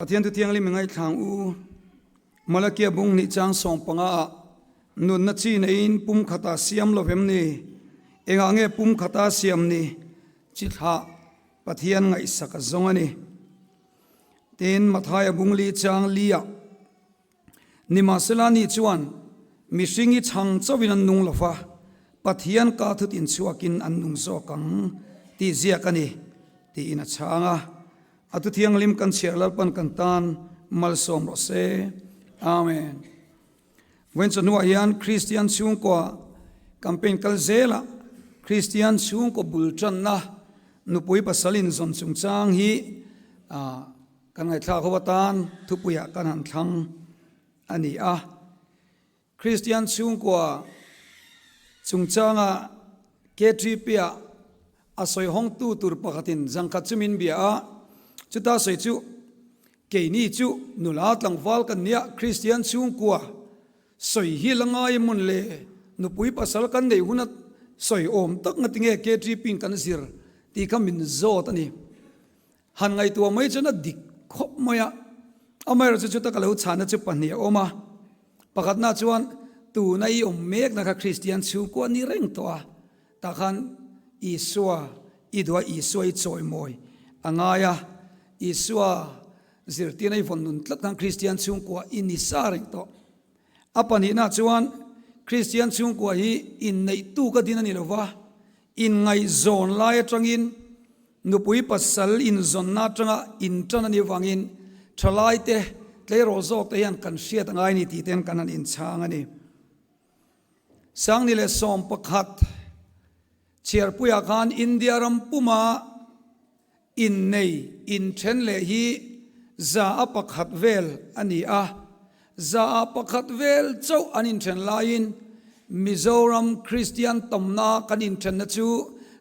Pathian thu thianghlim i ngaithlang u. Malakia bung hnih chang 15 ah nunna chi neiin pum khata siam lo vem ni? Engah nge pum khata siam ni? Chi thlah Pathian ngaihsak a zawng a ni. Tin, Mathaia bung li chang li ah Nimahsela ni chuan mihring hi chhang chauhin an nung lo va, Pathian ka thut inchhuakin an nung zawk ang tih ziak a ni, tiin a chhang a. A thu thianghlim kan chhiar Lalpan kan tan malsawm rawh se. Amen. Vawiin chawhnuah hian Kristian chhungkua campaign kal zelah Kristian chhungkaw bul tanna nupui pasal inzawn chungchang hi Kan ngaihthlak ho atan thupuiah kan han thlang a ni a. Kristian chhungkua chungchanga KTP-a a sawi hawngtu tur pakhatin zangkhat chu min bia a, chuta sawi chu, Keini chu nula tlangval kan nia, Kristian chhungkua sawi hi la ngai mawn le, nupui pasal kan neih huna sawi awm tak ngatinge KTP-in kan zir tih kha min zawt a ni. Han ngaihtuah mai chuan a dik khawp mai a, amaherawhchu chuta ka lo chhahna chu pahnih a awm a, pakhatna chuan tuna i awm mekna kha Kristian chhungkua a ni reng tawh a, tah khan Isua i duh a, Isua i chawimawi a ngai a, Isua zirtirna i vawn nun tlat khan Kristian chhungkua i ni sa reng tawh. A pahnihna chuan Kristian chhungkua hi inneihtu ka din a ni lo va, inngaihzawn lai atangin Nupui pasal inzawnna atanga intan a nih avangin thalaite tleirawl zawkte hian kan hriat a ngai a ni tih ten kan han inchhang a ni. Sangni leh 11 chhiarpuiah khan India ram puma innei inthen leh hi 1% vel a ni a, 1% vel chauh an inthen laiin Mizoram Kristian tamna kan inthenna chu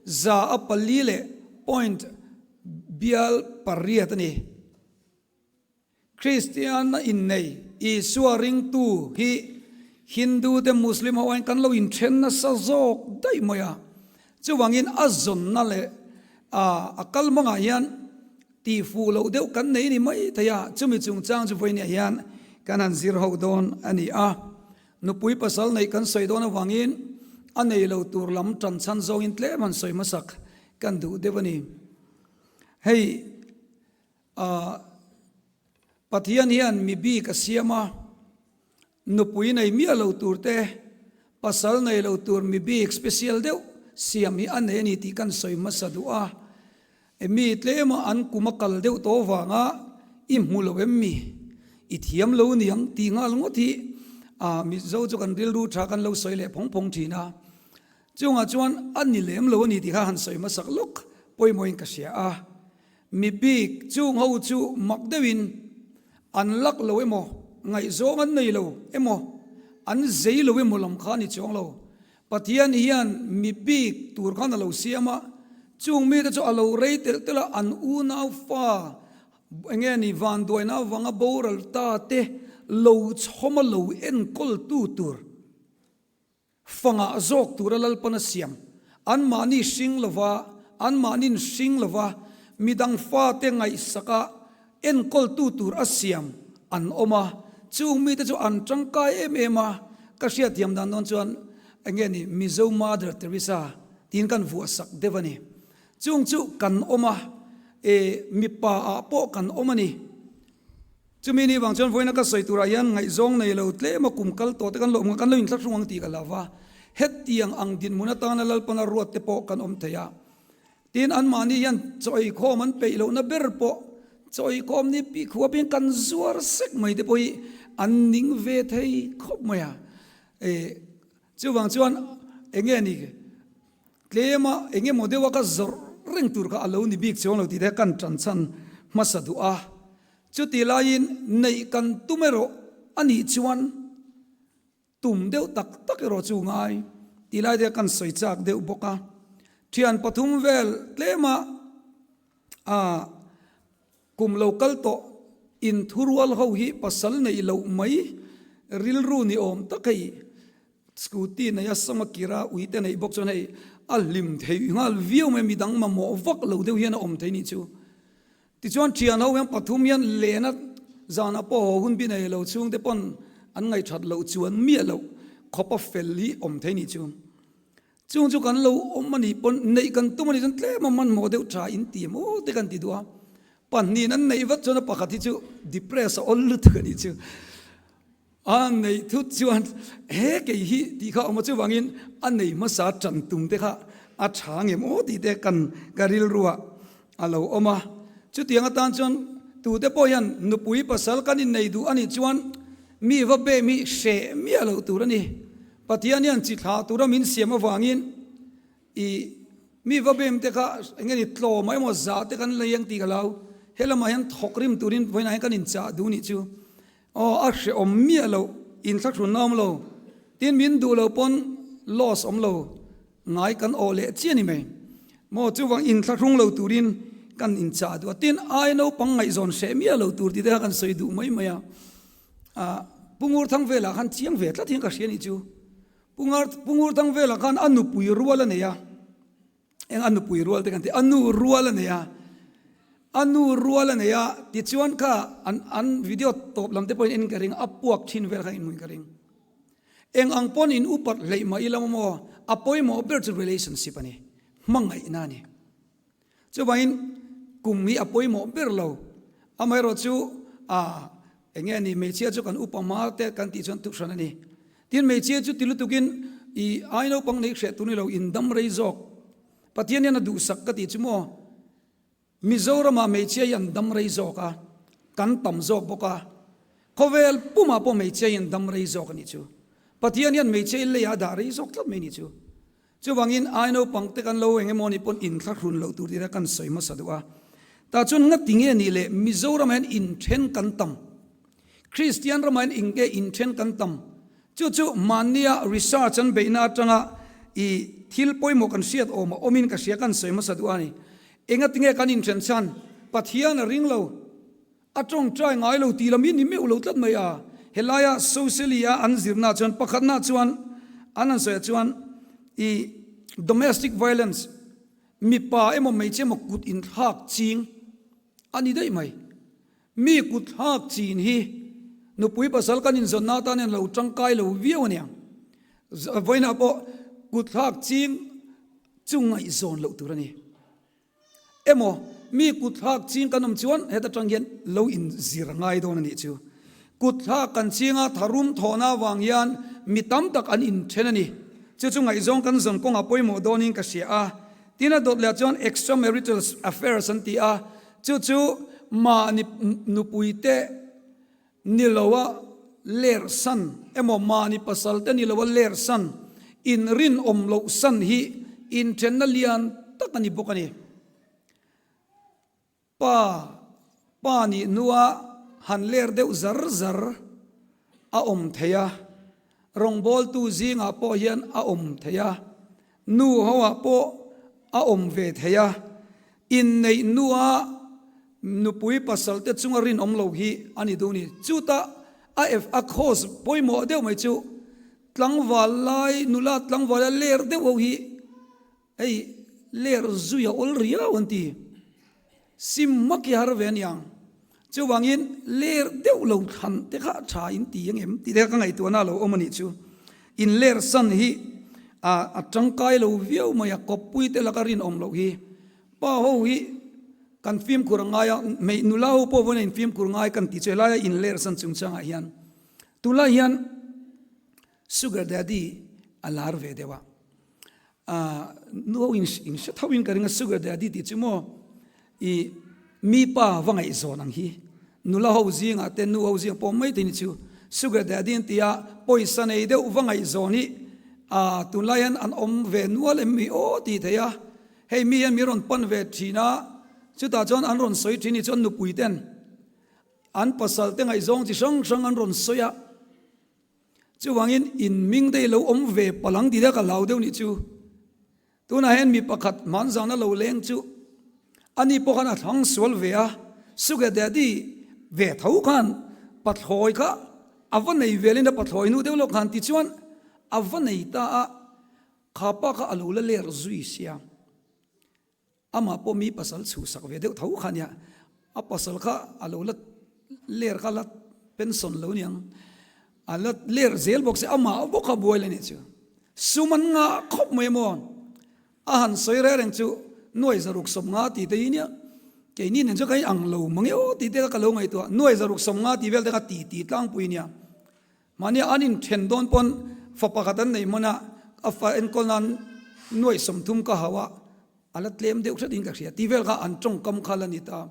4% leh point bial pariat a ni. Kristianna innei Isua ringtu hi Hindu te Muslim ho aiin kan lo inthen nasa zawk daih mai a. Chuvangin a zawnna leh a kalmangah hian Tihfuh loh deuh kan nei ni mai thei a, chumi chungchang chu vawiinah hian kan han zir ho dawn a ni a. Nupui pasal neih kan sawi dawn avangin a nei lo tur lam tan chhan zawngin tlem han sawi hmasak kan duh deuh a ni. Hei ah Pathian hian mi bik a siam a, Nupui nei miah lo tur te, pasal nei lo tur mi bik special deuh siam hi a nei a ni tih kan sawi hmasa duh a. E mi tlema an kum a kal deuh tawh vanga i hmu lo em mi? I thiam lo niang tih nghal ngawt hi a Mizo chu kan rilru tha kan lo sawi leh phawng phawng thin a. Chungah chuan a ni lem lo a ni tih kha han sawi hmasak lawk pawimawhin ka hria a. Mi bik chung ho chu mak deuhin an lak lo emaw, ngaihzawng an nei lo emaw, an zei lo emaw lam kha a ni chuang lo. Pathian hian mi bik tur khan a lo siam a, chung mite chu a lo rei telh telh a, an unau fa enge ni vanduaina avanga boral ta te lo chhawm a lo enkawltu tur. Fangah zawk tura Lalpan a siam, anmahni hring lova, anmahnin hring lova, midang fate ngaihsaka enkawltu tur a siam an awm a, chung mite chu an tangkai em em a, ka hriatthiam dan dawn chuan enge ni Mizo Mother Teresa tiin kan vuahsak deuh a ni. Chung chu kan awm a, e mipa ah pawh kan awm a ni. Chumi ni vang chuan vawiina ka sawi turah hian ngaihzawng nei lo tlem a kum kal tawh te kan lo awm kan lo inthlahrung ang tih ka lo va, hetiang ang dinhmun atana Lalpana ruat te pawh kan awm thei a. Tin, anmahni hian chaw eikhawm an peih lohna ber pawh chaw eikhawm ni pi khua pin kan zuar sek mai te pawh hi an ning ve thei khawp mai a. E, chuvang chuan enge ni tlema enge maw deuha ka zawrh reng tur kha a lo ni bik chuang lo tih te kan tan chhan hmasa duh a. Chuti laiin neih kan tum erawh a nih chuan tum deuh tak tak erawh chu ngai tih lai te kan sawi chak deuh bawk a. Thian pathum vel tlema ah kum lo kal tawh inthurual ho hi pasal neih loh mai rilru ni awm tak hei Scooty nei a sama kir a ui te neih bawk chuan hei a hlim thei nghal viau mai midang mamawh vak lo deuh hian a awm thei nih chu. Tichuan thian ho hian pathum hian len a. Zanah pawh haw hun bi nei lo chhungte pawn an ngaihthat loh chuan miah loh khawpa fel hi awm thei nih chu. Chung chu kan lo awm a nih pawn neih kan tum a nih chuan tlem a hmanhmawh deuh tha in ti maw te kan ti duh a. Pahnihin an neih vat chuan a pakhat hi chu depress a awl lutuk a nih chu. A neih thut chuan he kei hi tih kha a awm a, chuvangin a nei hmasa tan tum te kha a tha ngem aw tih te kan ka rilruah a lo awm a. Chutiang atan chuan tute pawh hian nupui pasal kan innei duh a nih chuan mi va bem hi hreh miah loh tur a ni. Pathian hian chi thlah tura min siam avangin i mi va bem te kha eng nge ni tlawm emaw zah te kan lei ang tih ka lo. He lamah hian thawk rim turin vawiinah hian kan inchah duh nih chu. Aw a hrehawm miah loh, inthlahrun a awm lo, tin min duh lo pawn loss awm lo, ngai kan awh leh chiah ni mai. Maw chuvang inthlahrung lo turin kan inchah duh a, tin ai naupang ngaihzawn hreh miah lo tur tih te kha kan sawi duh mai mai a. Ah Pu Ngurthang velah khan chiang ve tlat hian ka hria nih chu. Pu Ngurthang velah khan a nupui rual a nei a. Eng a nupui rual te kan ti, a nu rual a nei a, a nu rual a nei a, tichuan kha an an video tawp lam te pawhin en ka ring, a puak thin vel kha in hmuin ka ring. Eng ang pawn in upat hleih mah ila maw, a pawimawh ber chu relationship a ni, hmangaihna a ni. Chuvangin kum hi a pawimawh ber lo, amaherawh chu a Eng nge ni, hmeichhia chu kan upa hma te kan tih chuan tukhran a ni. Tin, hmeichhia chu ti lutukin i ai naupang neih hreh tur ni lo, in dam rei zawk. Pathian hian a duhsak ka tih chu maw, Mizoramah hmeichhia hi an dam rei zawk a, kan tam zawk bawk a, khawvel pumah pawh hmeichhia hi an dam rei zawk a nih chu. Pathian hian hmeichhia hi leiah a dah rei zawk tlat mai a nih chu. Chuvangin ai naupang te kan lo eng emaw nih pawn inthlahrun loh tur tih kan sawi hmasa duh a. Tah chuan ngati nge nih le Mizoram ah hian inthen kan tam. Kristian ramah hian eng nge inthen kan tam. Chu chu mahnia research an beihna atanga i thil pawimawh kan hriat awm a awmin ka hria kan sawi hmasa duh a ni. Engati nge kan inthen chhan? Pathian a ring lo. A tawngtai ngai lo tih lam hi ni meuh lo tlat mai a. Helaia socially a an zirna chuan pakhatna chuan an han sawiah chuan i domestic violence mipa emaw hmeichhia emaw kut inthlak ching a ni daih mai. Mi kut thlak chin hi nupui pasal kan inzawnna atan hian lo tangkai lo viau a niang. Vawiinah pawh kut thlak ching chu ngaihzawn loh tur a ni. Emaw, mi kutthlak ching kan awm chuan heta tang hian lo inzir a ngai dawn a nih chu. Kutthlak kan chinga tharum thawhna avang hian mi tam tak an inthen a ni. Chu chu ngaihzawng kan zawn kawngah pawimawh dawnin ka hria a. Tin a dawt leh chuan extramarital affairs an ti a, chu chu mahni nupuite Ni loa ler san emaw mahni pasal te ni loa ler san, inrinawm loh san hi inthenna lian tak a ni bawk a ni. Pa, pa nih hnua han ler deuh zar zar a awm thei a, rawngbawltu zingah pawh hian a awm thei a, nu hoah pawh a awm ve thei a, Inneih hnua nupui pasal te chunga rinawm lo hi a ni duh ni. Chutah a a cause pawimawh deuh mai chu tlangval lai nula tlangval a ler deuh ho hi hei ler zui a awl riau an ti. Sim hmak hi har ve aniang. Chuvangin ler deuh lo thlan te kha tha in ti ang em tih te kha ka ngaihtuahna a lo awm a nih chu. In ler san hi a a tangkai lo viau mai a, kawppui te laka rinawm loh hi. Pa ho hi kan fimkhur a ngai a, hmei nula ho pawh vawiin a infimkhur ngai kan tih chu helaia in ler san chungchangah hian tunlai hian sugar daddy a lar ve deuh a. Ahh nu ho in in hre tho in ka ring a sugar daddy tih chu maw i mi pa va ngaihzawn ang hi nula ho zingah te nu ho zingah pawh mai thei ni chu sugar daddy an ti a pawisa nei deuh va ngaihzawn hi ah tunlai hian an awm ve nual em mi aw tih thei a hei mi hian mi rawn pan ve thin a chutah chuan an rawn sawi thin ni chuan nupui ten an pasal te ngaihzawng chi hrang hrang an rawn sawi a. Chuvangin in hming te i lo awm ve palh ang tih te ka hlau deuh nih chu. Tunah hian mi pakhat hmanzana lo leng chu ani pawh khan a thlang sual ve a, Sugar Daddy ve tho khan pathlawi kha a va nei velin a pathlawi hnu deuh lawk khan tichuan a va nei ta a, kha pa kha a lo la ler zui sia. Amah pawh mi pasal chhuhsak ve deuh tho kha nia, a pasal kha a lo la. ler kha la pension lo niang a la ler zel bawk se amah bawk a buai le nih chu sum an ngah khawp mai maw a han sawi reng reng chu nuai zaruk 50 tih te hi nia keini nen chu ka inang lo mange aw tih te kha ka lo ngaihtuah nuai zaruk 50 tih vel te kha ti ti tlangpui nia Mahnia an inthen dawn pawn fa pakhat an nei hman a, a fa enkawl nan nuaih 30 ka hau a, a la tlem deuh hret in ka hria. Tih vel kha an tawngkam kha la ni ta.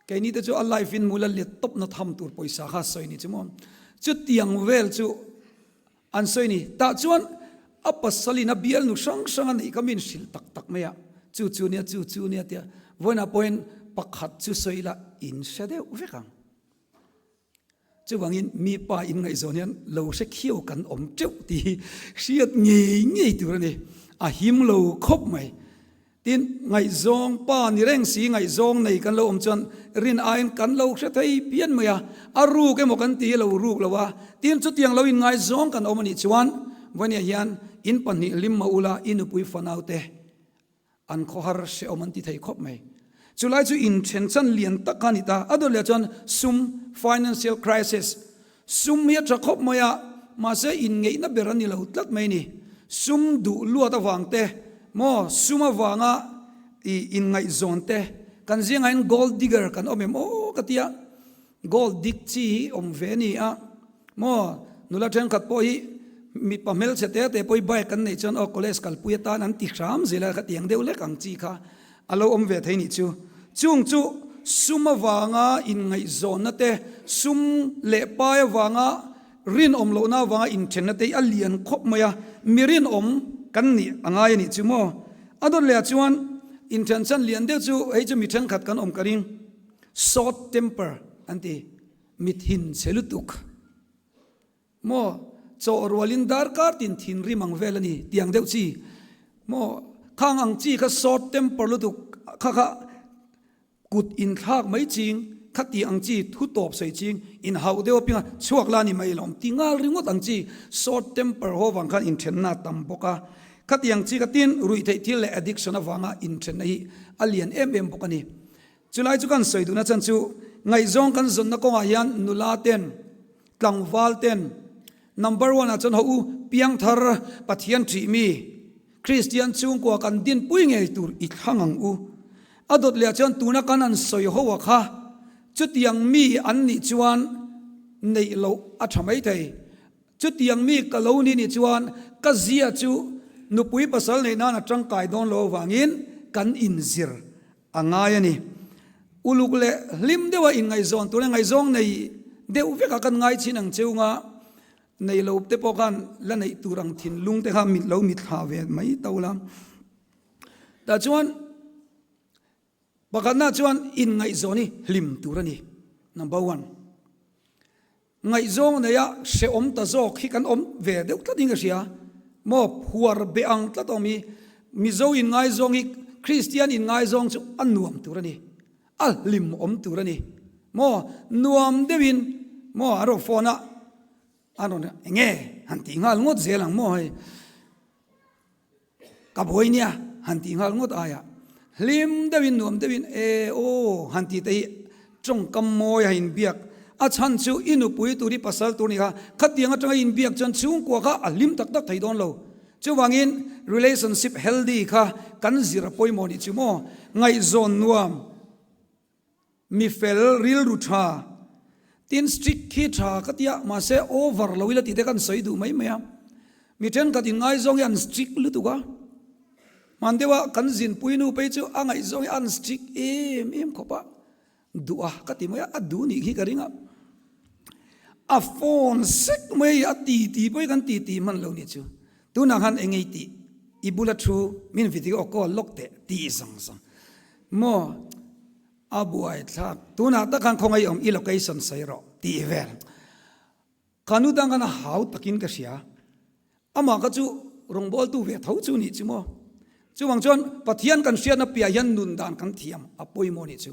Keini te chu a life in mula let tawp na tham tur pawisa kha sawi ni chu maw. Chutiang vel chu an sawi ni. Tah chuan a pasal in a bialnu hrang hrang a neih kha min hrilh tak tak mai a, chu chu nia chu chu nia tia vawiinah pawhin pakhat chu sawi ila in hre deuh vek ang. Chuvangin mi pa inngaihzawn hian lo hre khiau kan awm teuh tih hi hriat ngei ngei tur a ni. A him lo khawp mai. Tin, ngaihzawng pa ni reng si ngaihzawng nei kan lo awm chuan rin aiin kan lo hre thei pian mai a, a ruk emaw kan ti hi lo ruk lo a. Tin, chutiang lo inngaizawng kan awm a nih chuan vawinia hian in pahnih hlim mah ula i nupui fanaute An khawhar hrehawm an ti thei khawp mai. Chulai chu inthen chan lian tak kha a ni ta. A dawt leh chuan sum, financial crisis, sum hi a tha khawp mai a, mahse inngeihna ber a ni lo tlat mai ni. Sum duh luat avang te, maw sum avanga i inngaihzawn te, kan zingah hian gold digger kan awm em aw ka tia. Gold dig chi hi awm ve a ni a, maw nula thenkhat pawh hi mipa hmelchhe te te pawh hi bike an neih chuan aw college kalpui atan an ti hram zel a, khatiang deuh lek ang chi kha a lo awm ve thei nih chu. Chung chu sum avanga inngaihzawnna te, sum leh pai avanga rinawm lohna avanga inthenna te hi a lian khawp mai a, mi rinawm kan nih a ngai a nih chu maw. A dawt leh ah chuan inthen chhan lian deuh chu hei chu mi thenkhat kan awm ka ring. Short temper an ti, mi thin chhe lutuk. Maw, chawh rualin darkar tin thinrim ang vel a ni, tiang deuh chi. Maw, khang ang chi kha short temper lutuk kha kha kut inthlak mai ching, kha ti ang chi thu tawp sawi ching, inhauh deuh apianga chhuak la ni mai lawm ti ngal ringawt ang chi short temper ho vang khan inthenna a tam bawk a. Khatiang chi kha tin ruihtheih thil leh addiction avanga inthenna hi a lian em em bawk a ni. Chulai chu kan sawi duhna chhan chu ngaihzawng kan zawnna kawngah hian nula ten, tlangval ten number one ah chuan ho u piangthar Pathian ṭih mi Kristian chhungkua kan dinpui ngei tur i thlang ang u. A dawt leh ah chuan tuna kan han sawi ho a kha chutiang mi an nih chuan neih loh a ṭha maithei. Chutiang mi ka lo ni nih chuan ka zia chu nupui pasal neih nan a ṭangkai dawn lo avangin kan inzir a ngai a ni. Uluk leh hlim deuha inngaihzawn tur leh ngaihzawng nei deuh vekah kan ngai chin ang cheu nga, nei lo te pawh khan la neih tur ang thinlung te kha mit lo mit thlah ve mai to la. Tah chuan pakhatna chuan inngaihzawn hi hlim tur a ni, number one. Ngaihzawng neia hrehawm ta zawk hi kan awm ve deuh tlat in ka hria. Maw phuar be ang tlat awm hi Mizo inngaizawng hi Kristian inngaizawng chu a nuam tur a ni, a hlim awm tur a ni. Maw nuam deuhin maw an rawn phone a, an rawn enge han tih nghal ngawt zel ang maw hei. Ka buai nia han tih nghal ngawt aia hlim deuhin nuam deuhin e aw han tih te hi tawngkam mawi a inbiak a chhan chu i nupui tur i pasal tur ni kha khatiang atanga inbiak chuan chhungkua kha a hlim tak tak thei dawn lo chuvangin relationship healthy kha kan zir a pawimawh nih chu maw ngaihzawn nuam Mi fel rilru tha. Tin strict khi tha ka tia mahse over lo ila tih te kan sawi duh mai mai a. Mi thenkhat in ngaizawng hi an strict lutuk a. Hman deuh a kan zinpui nu phei chu a ngaihzawng hi an strict em em khawp a. Duh a ka ti mai a, a duh nih khi ka ring a. A phone sek mai a ti ti pawh hi kan ti ti hman lo nih chu. Tunah khan eng ei tih i bula thu min video call lawk teh tih zawng zawng. Maw a buai thlak tunah tak khan khawngaih awm i location sawi rawh tih vel ka nu dang khan a hau takin ka hria amah kha chu rawngbawltu ve tho chu nih chu maw chuvang chuan Pathian kan hriatna piah hian nun dan kan thiam a pawimawh nih chu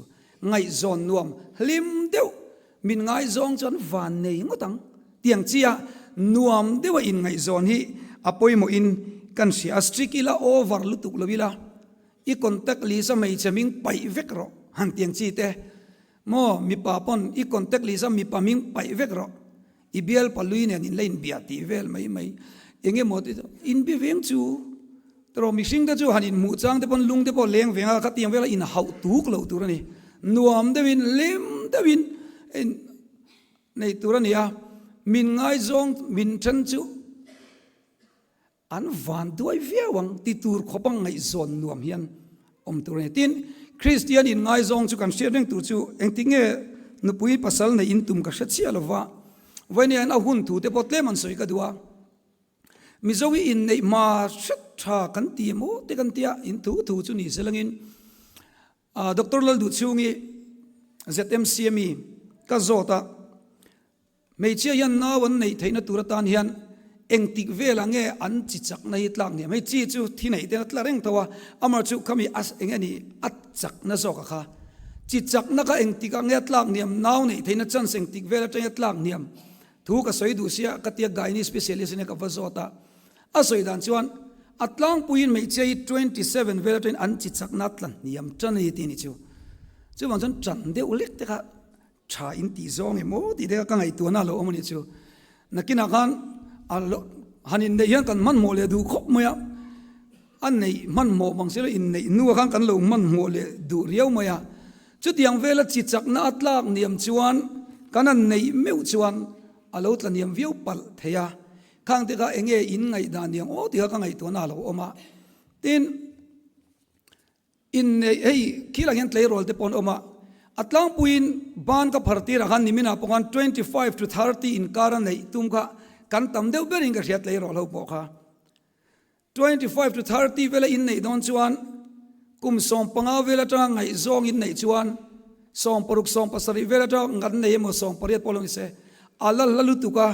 ngaihzawn nuam hlim deuh min ngaizawng chuan van nei ngawt ang tiang chia nuam deuha inngaihzawn hi a pawimawhin kan hria a strict ila over lutuk lo ila I contact list a hmeichhe hming paih vek rawh han tiang chi te. Maw mipa pawn i contact list a mipa hming paih vek rawh. I bial palui nen in la inbia tih vel mai mai. Eng emaw te chu inbi veng chu tawh mihring te chu han inhmuh chang te pawn lung te pawh leng veng a khatiang vela inhauh tuk loh tur a ni. Nuam deuhin lem deuhin nei tur a ni a, min ngaizawng min then chu An van duai viau ang ti tur khawp a ngaihzawn nuam hian awm tur a ni. Tin, Kristian in ngaizawng chu kan hriat reng tur chu engtik nge nupui pasal neih in tum ka hre chiah lo va, vawiin hian a hun thu te pawh tlem an sawi ka duh a. Mizo hi inneih hma hret tha kan ti emaw te kan tia in thu thu chu ni selangin Doctor Lalduhchhungi ZMC ami ka zawt a. Hmeichhia hian nau an neih theihna tur atan hian engtik velah nge an chi chakna hi tlak hniam? Hei chi chu thi neih ten a tla reng tho a, amah chu khami a eng nge ni a chakna zawk a kha. Chi chakna kha engtikah nge a tlak hniam? Nau neih theihna chance engtik vel atangin a tlak hniam? Thu ka sawi duh sia ka tia gynae specialist ania ka va zawt a, a sawi dan chuan a tlangpuiin hmeichhia hi 27 vel atangin an chi chakna a tla hniam tan a ni tih a ni chu. Chuvang chuan tan deuh lek te kha Tha in tih zawng emaw tih te kha ka ngaihtuahna a lo awm a nih chu. Nakinah khan a lo han inneih hian kan hmanhmawh leh duh khawp mai a, a neih hmanhmawh bang silo inneih hnuah khan kan lo hmanhmawh leh duh riau mai a. Chutiang vela chi chakna a tlak niam chuan kan han neih meuh chuan a lo tla niam viau palh thei a. Khang te kha enge in ngaihdan niang aw tih kha ka ngaihtuahna a lo awm a. Tin. Inneih hei khilah hian tleirawl te pawh an awm a, a tlangpuiin ban ka phar tirah khan niminah pawh khan 25 to 30 inkar a neih tum kha kan tam deuh berin ka hria tleirawl ho pawh kha. 25 to 30 vela inneih dawn chuan kum 15 vel atanga ngaihzawng inneih chuan 16 17 vel atanga kan nei emaw 18 pawh lo ni se a la hla lutuk a.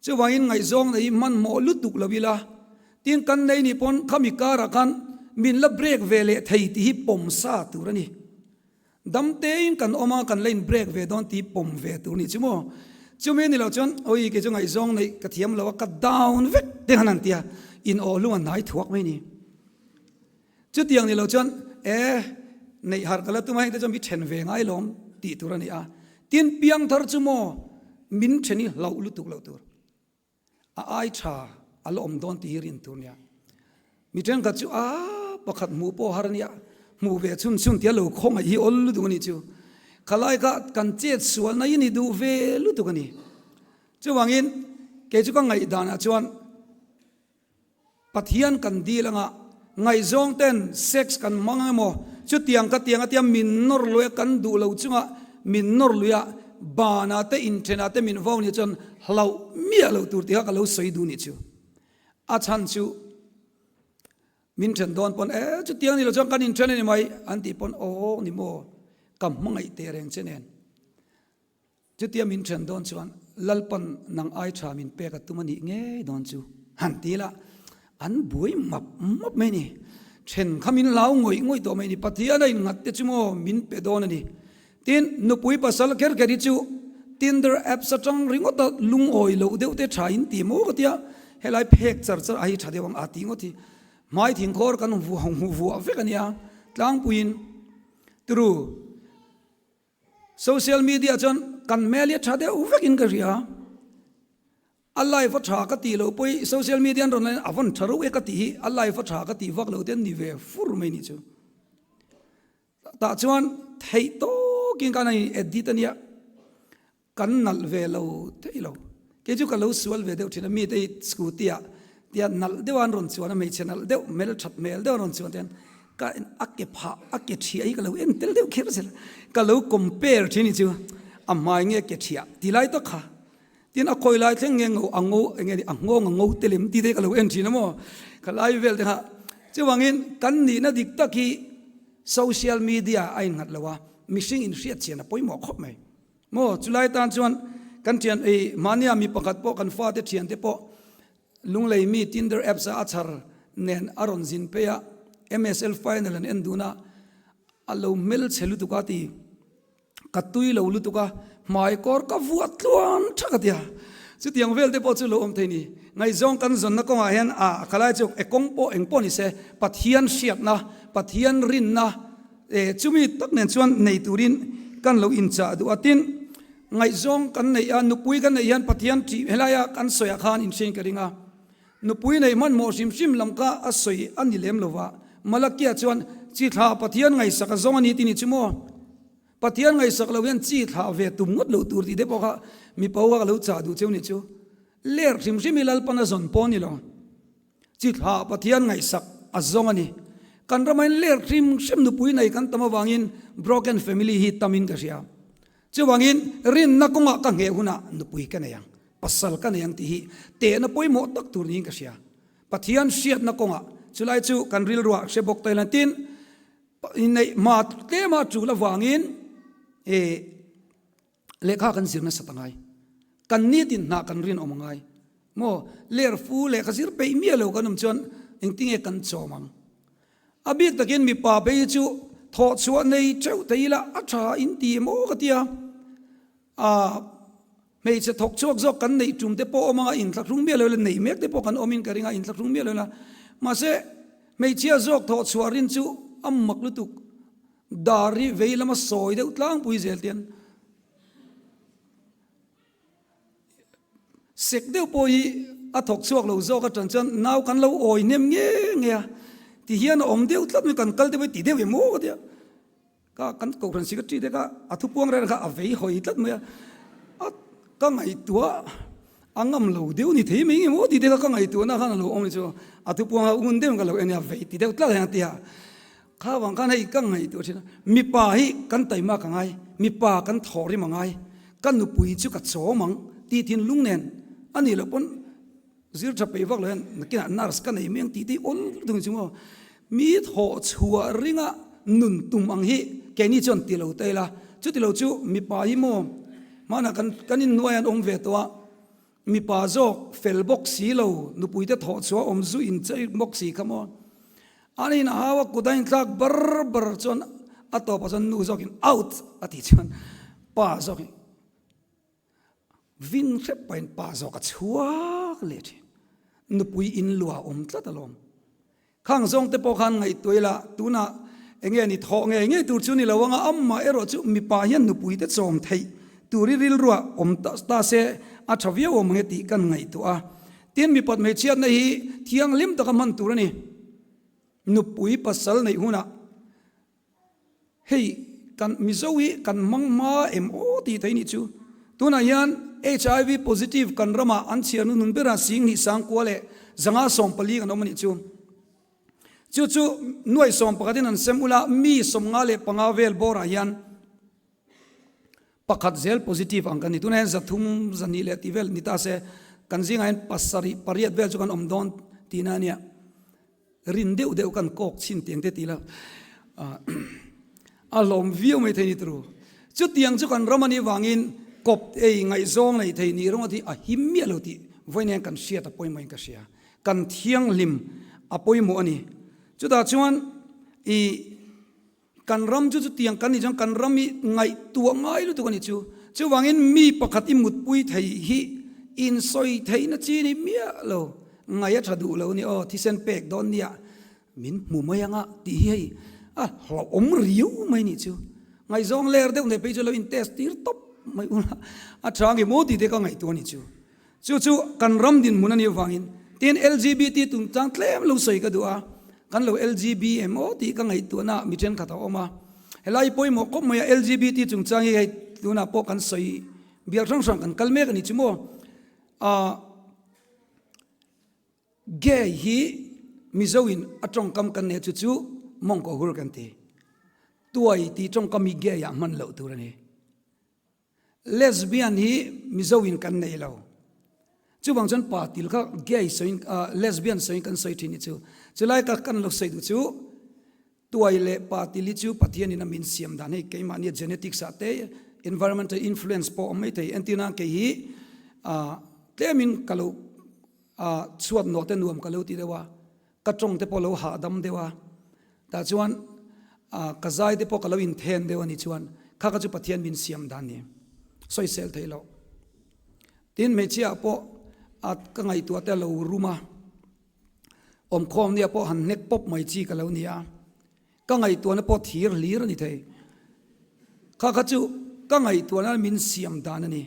Chuvangin ngaihzawng nei hi hmanhmawh lutuk lo ila, tin kan nei nih pawn khami karah khan min la break ve leh thei tih hi pawm sa tur a ni. Dam tein kan awm a, kan la in break ve dawn tih hi pawm ve tur a nih chu maw? Chumi ni loh chuan awi kei chu ngaihzawng neih ka thiam lo a, ka down vek te khan an ti a, in aw hlung a hnai thuak mai a ni. Chutiang ni lo chuan e neih harh ka la tum a, hengte chuan mi then ve ngai lawm tih tur a ni a. Tin, piangthar chu maw min then hi hlauh lutuk loh tur, a ai tha a la awm dawn tih hi rin tur nia. Mi thenkhat chu a pakhat hmuh pawh har a nia, hmuh ve chhun chhun tia lo khawngaih hi awl lutuk a nih chu. Khalai kha kan chet sualna hi ni duh ve lutuk a ni. Chuvangin kei chu ka ngaihdanah chuan, Pathian kan dil anga ngaihzawng ten sex kan hmang emaw chutiang ka tiang atia min nawr lui a kan duh lo chunga min nawr lui a banah te inthenah te min vau nih chuan hlauh miah loh tur tih kha ka lo sawi duh nih chu. A chhan chu min then dawn pawn e chutiang ni lo chuan kan inthen a ni mai an tih pawn aw ni maw ka hmangaih teh reng che nen. Chutia min then dawn chuan Lalpan nang ai tha min pek a tum a nih ngei dawn chu han ti ila an buai map map mai a ni. Then kha min lau ngawih ngawih tawh mai a ni. Pathian a innghat te chu maw min pe dawn a ni. Tin, nupui pasal kher kher hi chu Tinder apps atang ringawt a lungawi loh deuh te tha in ti maw ka tia helai phek char char a hi tha deuh ang a ti ngawt hi. Hmai thingkhawr kan hmu vuah vek a nia tlangpuiin turu. Social media chuan kan hmel hi a tha deuh vekin ka hria. A life a tha ka tih loh pawh hi social media an rawn lan hian a vawn tha reuh e ka tih hi a life a tha ka tih vak loh te an ni ve fur mai nih chu. Tah chuan theih tawkin khan a in edit a nia. Kan nalh ve lo thei lo. Kei chu ka lo sual ve deuh thin a, mite hi scooty ah tia nalh deuh a an rawn chuan a, hmeichhe nalh deuh, hmel that hmel deuh an rawn chuan te hian ka a ke phah, a ke thiah hi ka lo en tel deuh kher zel a, ka lo compare thin hi chu a hmai nge ke thiah ti lai tak kha. Tin a khawi lai thleng nge ngo a ngo eng nge ni a nghawng a ngo tel em tih te hi ka lo en thin a maw, ka lai vel te kha. Chuvangin kan nihna dik tak hi social media a innghat lo a, mihring inhriatchian a pawimawh khawp mai. Maw, chulai tan chuan kan thian ei mahnia mi pakhat pawh kan fate thiante pawh Lunglei mi Tinder apps a a chhar nen a rawn zin phei a, MSL final an en dun a, a lo hmel chhe lutuk a ti, ka tui lo lutuk a, hmai kawr ka vuah tluan thak a tia. Chutiang vel te pawh chu lo awm thei ni. Ngaihzawng kan zawnna kawngah hian a khalai chu e kawng pawh eng pawh ni se Pathian hriatna, Pathian rinna, E, chumi tak nen chuan nei turin kan lo inchah duh a. Tin, ngaihzawng kan neih a, nupui kan neih hian Pathian ṭih helaia kan sawiah khan inhriain ka ring a. Nupui neih hmanhmawh hrim hrim lam kha a sawi a ni lem lo va. Malakia chuan, Chi thlah Pathian ngaihsak a zawng a ni ti ni chu maw? Pathian ngaihsak lo hian chi thlah ve tum ngawt lo tur tih te pawh kha mipa ho kha ka lo chah duh cheu ni chu. Ler hrim hrim hi Lalpan a zawn pawh a ni lo. Chi thlah Pathian ngaihsak a zawng a ni. Kan ramah hian ler hrim hrim nupui nei kan tam avangin broken family hi tamin ka hria. Chuvangin rinna kawngah ka ngheh hunah nupui ka nei ang, pasal ka nei ang tih hi tehna pawimawh tak tur niin ka hria. Pathian hriatna kawngah chulai chu kan rilruah hre bawk ta ila tin inneih hma tlema tul avangin eh lehkha kan zir nasa ta ngai. Kan nitin hnah kan rinawm a ngai. Maw ler fu lehkha zir peih miah lo kan awm chuan engtinge kan chawm ang. A bik takin mipa phei hi chu thawh chhuah nei teuh thei ila a tha in ti em aw ka ti a. Aaa hmeichhe thawk chhuak zawk kan neih tum te pawh awm anga inthlahrung miah lo ila nei mek te pawh kan awmin ka ring a inthlahrung miah lo ila. Mahse hmeichhia zawk thawh chhuah rin chu a mak lutuk. Dar hi vei lama sawi deuh tlangpui zel tian Sek deuh pawh hi a thawk chhuak lo zawk atang chuan nau kan lo awi hnem nge nge a, ti hian a awm deuh tlat mai kan kal deuh hi ti deuh em aw ka tia, ka kan kohhran secretary te kha a thupuang reng kha a vei hawi tlat mai a, a ka ngaihtuah a ngam lo deuh ni thei mai nge maw tih te kha ka ngaihtuahna khan a lo awm ni chu a thupuang kha ngun deuhin ka lo en a vei ti deuh tlat hian a ti a. Kha vang khan hei ka ngaihtuah thin a, mipa hi kan taima ka ngai, mipa kan thawh rim a ngai, ka nupui chu ka chawm ang tih thinlung nen a nih loh pawn zir tha peih vak lo hian nakinah nurse ka nei mai ang tih te hi awl lutuk ni chung aw. Mi thawh chhuah ringa nun tum ang hi keini chuan ti lo ta ila, chuti lo chu mipa hi maw hmanah kan kan inhnuai an awm ve tawh a, Mipa zawk fel bawk si lo, nupuite thawh chhuah awm zu in chei bawk si kha maw? An in hau a kut a inthlak bar bar chuan a tawpah chuan nu zawkin out a tih chuan pa zawkin vin hrep pahin pa zawk a chhuak leh thin. Nupui in luah awm tlat alawm. Khang zawngte pawh khan ngaihtuah ila, tunah eng nge ni thawh ngei ngei tur chu ni lo anga amah erawh chu mipa hian nupuite chawm theih tur i rilruah awm ta se a tha viau awm ang e tih kan ngaihtuah a. Tin, mipat hmeichhiatna hi thianghlim taka hman tur a ni. Nupui pasal neih hunah. Hei kan Mizo hi kan hmang hma em aw tih thei nih chu. Tunah hian HIV positive kan ramah an chhiar hnuhnun berah Singhnih Sangkua leh 514 kan awm a nih chu. Chu chu nuaih sawm pakhatin an sem ula mi 55 vel bawrah hian pakhat zel positive ang kan ni. Tunah hian 300 zahnih leh tih vel ni ta se kan zingah hian pasarih pariat vel chu kan awm dawn tihna a nia. Rin deuh deuh kan kawk chhin tiang te ti la a hlawm viau mai thei ni turu. Chutiang chu kan ram a nih vangin kawp ei ngaihzawng nei thei nih rawng a tih a him miah lo tih vawiin hian kan hriat a pawimawhin ka hria. Kan thianghlim a pawimawh a ni. Chutah chuan i Kan ram chu chutiang kan nih chuan kan ram hi ngaihtuah ngai lutuk a nih chu. Chuvangin mi pakhat i mutpui thei hi insawi theihna chi ni miah lo, ngaih a tha duh lo ni aw, thisen pek dawn nia min hmu mai anga tih hi hei a hlauhawm riau mai nih chu. Ngaihzawng ler deuh nei phei chu lo in test tir tawp mai ula a tha ange maw tih te ka ngaihtuah a nih chu. Chu chu kan ram dinhmun a nih avangin tin LGBT tungchang tlem lo sawi ka duh a, kan lo LGB em aw tih ka ngaihtuahna mi thenkhat a awm a. Helai pawimawh khawp mai a LGBT chungchang hi hei tunah pawh kan sawi bial hrang hrang kan kal mek a ni chu maw. Ahh gay hi Mizo in a tawngkam kan neih chu chu mawngkaw hur kan ti. Tuai tih tawngkam hi gay ah hman loh tur a ni. Lesbian hi Mizo in kan nei lo. Chuvang chuan pa til kha gay sawiin lesbian sawiin kan sawi thin hi chu. Chulai ka kan lo sawi duh chu tuai leh pa til hi chu Pathian in a min siam dan hei keimahnia genetics ah te environmental influence pawh a awm mai thei. Entirna kei hi tlemin ka lo chhuat nawh te nuam ka lo ti deuh a. Ka tawng te pawh lo hahdam deuh a, tah chuan ka zai te pawh ka lo inthen deuh a ni chuan kha kha chu Pathian min siam dan ni sawisel theih loh. Tin hmeichhia ah pawh a ka ngaihtuah te a lo rum a, awmkhawm nia pawh han hnek pawp mai chi ka lo ni a, ka ngaihtuahna pawh thir hlir a ni thei. Kha kha chu ka ngaihtuahna min siam dan a ni.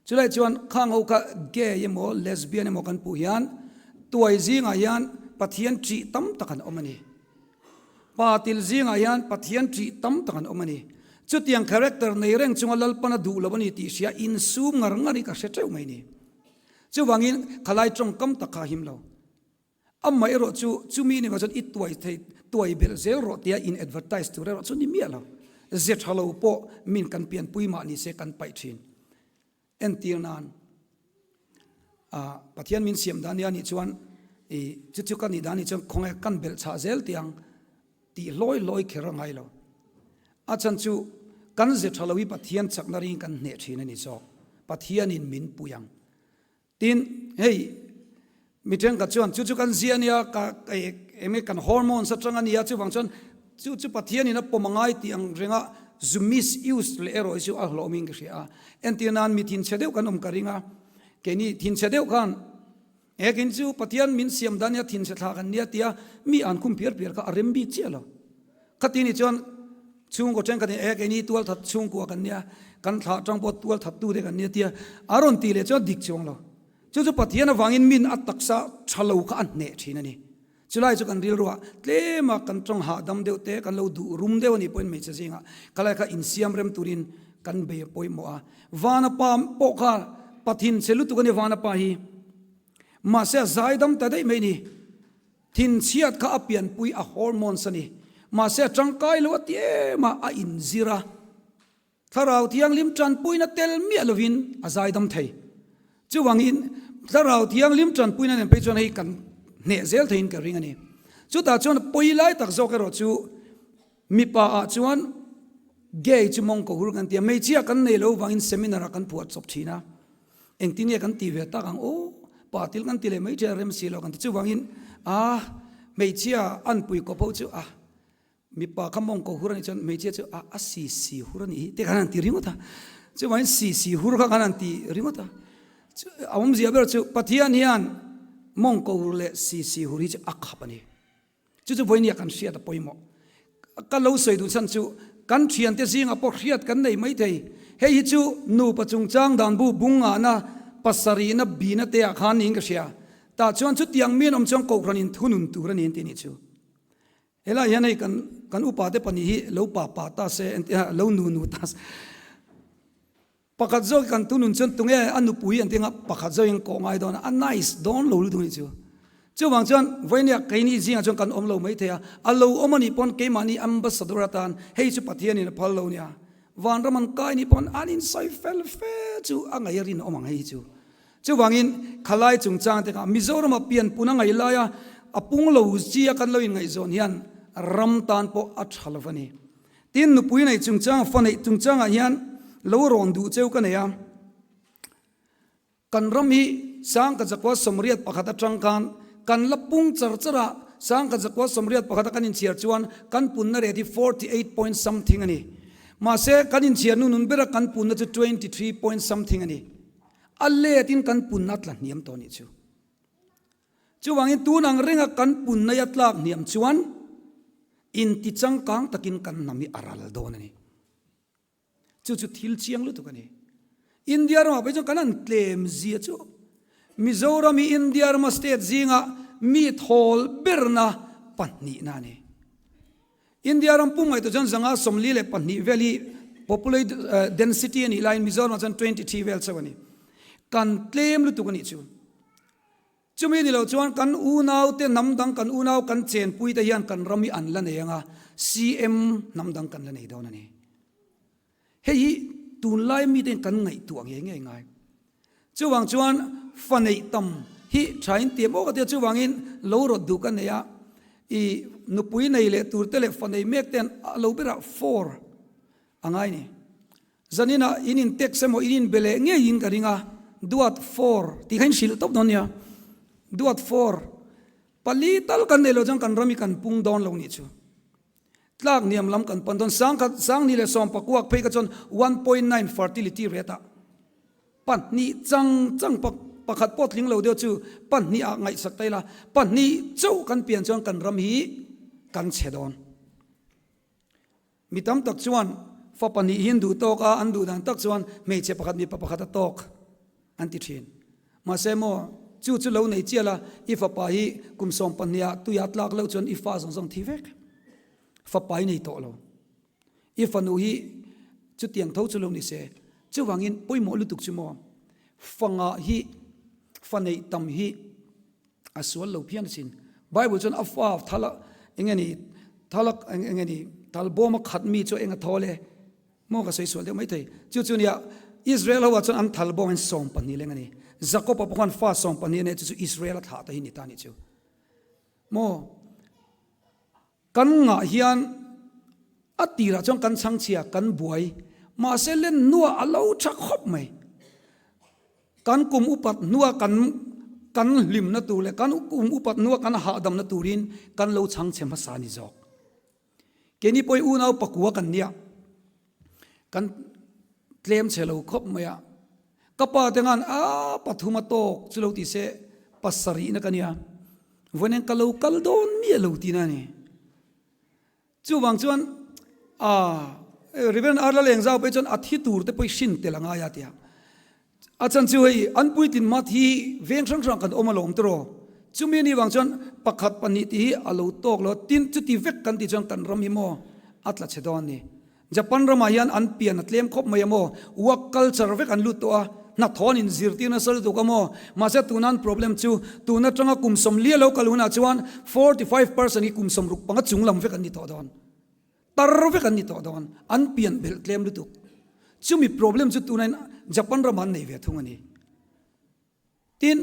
Chulai chuan khang ho kha gay emaw lesbian emaw kan puh hian tuai zingah hian Pathian ṭih tam tak an awm a ni. Pa til zingah hian Pathian ṭih tam tak an awm a ni. Chutiang character nei reng chunga Lalpan a duh lo a ni tih hria insum ngar ngar hi ka hre ṭeuh mai ni. Chuvangin khalai ṭawngkam tak kha a him lo. Amah erawh chu chumi ni chuan i tuai thei tuai belh zel rawh tia in advertise tur erawh chu ni miah lo. Ze tha lo pawh min kan pianpui mah ni se kan paih thin. Entir nan ah Pathian min siam dan nia nih chuan i chu chu ka nih dan nih chuan khawnge kan belh chhah zel tiang tih hlawi hlawi kher a ngai lo. A chhan chu kan ze tha lo hi Pathian chakna ring kan hneh thin a ni zawk. Pathianin min pui ang. Tin, hei mi thenkhat chuan chu chu kan zia ania, ka eng nge kan hormones atang ania, chuvang chuan chu chu Pathianin a pawm angai tih ang renga zu misuse leh erawh hi chu a hlawhawmin ka hria a. Entir nan mi thinchhe deuh kan awm ka ring a, keini thinchhe deuh khan he kin chu Pathian min siam dan nia thinchhe thla kan nia tia mi an khum piar piar kha a rem bik chiah lo. Khati ni chuan chhungkaw thenkhat in e keini tualthat chhungkua kan nia, kan thlah atang pawh tualthat tu te kan nia tia a rawn tih leh chuan dik chuang lo. Chu chu Pathian avangin min a taksa tha lo kha a hneh thin a ni. Chulai chu kan rilruah tlema kan tawng hahdam deuh te kan lo duh rum deuh a nih pawhin hmeichhe zingah khalai kha insiam rem turin kan bei a pawimawh a. Vana pa pawh kha Pathin che lutuk a ni Vana pa hi. Mahse a zaidam ta daih mai a ni. Thinchhiat kha a pianpui a hormones a ni. Mahse a tangkai lo a ti em a, a inzir a. Thlarau Thianghlim tanpuina tel miah lovin a zaidam thei. Chuvangin Thlarau Thianghlim tanpuina nen phei chuan hei kan hneh zel theiin ka ring a ni. Chutah chuan pawi lai tak zawk erawh chu mipa ah chuan gay chu mawng ka hur kan ti a, hmeichhia kan nei lo vangin seminar ah kan phuah chawp thin a. Engtin nge kan ti ve tak ang aw, pa til kan ti leh mai ṭhian rem si lo kan ti. Chuvangin a hmeichhia anpui kawp ho chu a mipa kha mawng ko hur a nih chuan hmeichhia chu a a si si hur a nih hi te khan an ti ringawt a. Chuvangin si si hur kha khan an ti ringawt a. A awmzia ber chu Pathian hian mawng ko hur leh si si hur hi chu a khap a ni. Chu chu vawinia kan hriat a pawimawh. Ka lo sawi duh chhan chu kan thiante zingah pawh hriat kan nei mai thei. Hei hi chu nupa chungchang dan bu bung ngahna pasarihna bina te ah khan niin ka hria. Tah chuan chutiang mi an awm chuan kohhran in thunun tur a ni an ti nih chu. Helai hian hei kan kan upa te pahnih hi lo pa pa ta se lo nu nu ta se. Pakhat zawk kan tunun chuan tunge a nupui an ti anga pakhat zawkin kawh ngai dawn a, a nice dawn lo lutuk a nih chu. Chuvang chuan vawinia keini zingah chuan kan awm lo mai thei a, a lo awm a nih pawn keimahni ambassador atan hei chu Pathianin a phal lo nia, vanram an kai nih pawn an insawi fel fe chu a ngaih a rinawm ang hei hi chu. Chuvangin khalai chungchang te kha Mizorama pianpun a ngaih laia a pung lo chi a kan lo inngaihzawn hian ram tan pawh a tha lo va ni. Tin, nupui neih chungchang, fa neih chungchangah hian lo rawn duh cheu ka nei a. Kan ram hi Sangkhat zakua 81 atang khan kan la pung char char a, Sangkhat zakua 81 a kan inchhiar chuan kan punna rate hi 48 point something a ni. Mahse, kan inchhiar nu nun bera kan punna chu 23 point something a ni. A letin kan punna a tla hniam tawh nih chu. Chuvangin tun ang renga kan punna a tlak hniam chuan inti changkang takin kan hnam hi a ral dawn a ni. Chu chu thil chiang lutuk a ni. India ramah pawh chuan kan han tlem zia chu Mizoram hi India rama state zinga mi thawl berna pahnihna a ni. India ram pum ngaihtuah chuan 142 vel hi populate density a nih laiin Mizoramah chuan 23 vel chauh a ni. Kan tlem lutuk a nih chu. Chumi ni lo chuan kan unaute hnam dang kan unau kan chenpui te hian kan ram hi an la nei ang a, CM hnam dang kan la nei dawn a ni. Hei hi tunlai mite hian kan ngaihtuah ngei ngei ngai. Chuvang chuan fa neih tam hi tha in ti em aw ka ti a, chuvangin lo rawt duh ka nei a, i nupui nei leh tur te leh fa nei mek te a lo berah for a ngai ni. Zaninah in in text emaw in in be leh ngeiin ka ring a, duat for tih kha in hrilh tawp dawn nia, duat for pali tal kan nei lo chuan kan ram hi kan pung dawn lo nih chu. Tlak hniam lam kan pan dawn, sangkhat sangni leh sawm pakuak phei kha chuan 1.9 fertility rate ah pahnih chang chang pakhat pawh tling lo deuh chu pahnih ah ngaihsak ta ila, pahnih chauh kan pian chuan kan ram hi kan chhe dawn. Mi tam tak chuan. Fa pahnihin duh tawk a, an duh dan tak chuan hmeichhe pakhat mipa pakhat a tawk an ti thin. Mahse maw, chu chu lo nei chial a, i fapa hi kum 12 ah tuia tlak loh chuan i fa zawng zawng thi vek. Fapa i nei tawh lo. I fanu hi chutiang tho chu lo ni se. Chuvangin pawimawh lutuk chu maw, fa ngah hi, fa neih tam hi a sual lo phian asin. Bible chuan a fa thal a eng nge ni, thal a eng nge ni, thal bawm a khat mi chu eng a thawl e. Maw ka sawi sual deuh mai thei. Chu chu nia, Israel ho ah chuan an thal bawm in 12 leng a ni. Jacob a pawh khan fa 12 a nei chu chu Israel a thlah te hi ni ta a nih chu. Maw. Kan ngah hian a tirah chuan kan chhangchhia, kan buai. Mahse len hnuah a lo tha khawp mai. Kan kum upat hnua kan kan hlimna tur leh kan kum upat hnua kan hahdamna turin kan lo chhangchhe hmasa a ni zawk. Keini pawhin unau pakua kan nia, kan tlem chhe lo khawp mai a. Ka pa te ngan a pathum a tawk chu lo ti se pasarihna ka nia, vawiin ka lo kal dawn miah lo tihna a ni. Chuvang chuan a Reverend Arla Lengzau pawh hi chuan a thi tur te pawh hi hrin tel a ngai a tia. A chan chu hei an puitlin hma thi veng hrang hrang kan awm alawm tiraw. Chumi anih vang chuan pakhat pahnih tih hi a lo tawk lo a, tin chuti vek kan tih chuan kan ram hi maw a tla chhe dawn a ni. Japan ramah hian an pian a tlem khawp mai a maw, work culture vek an lut tawh a, hnathawh an inzirtir nasa lutuk a maw, mahse tuna an problem chu tun atanga kum 40 lo kal hunah chuan 45 percent hi kum 65 chung lam vek an ni tawh dawn, tar vek an ni tawh dawn, an pian belh tlem lutuk. Chumi problem chu tuna in Japan ramah an nei ve thung a ni. Tin,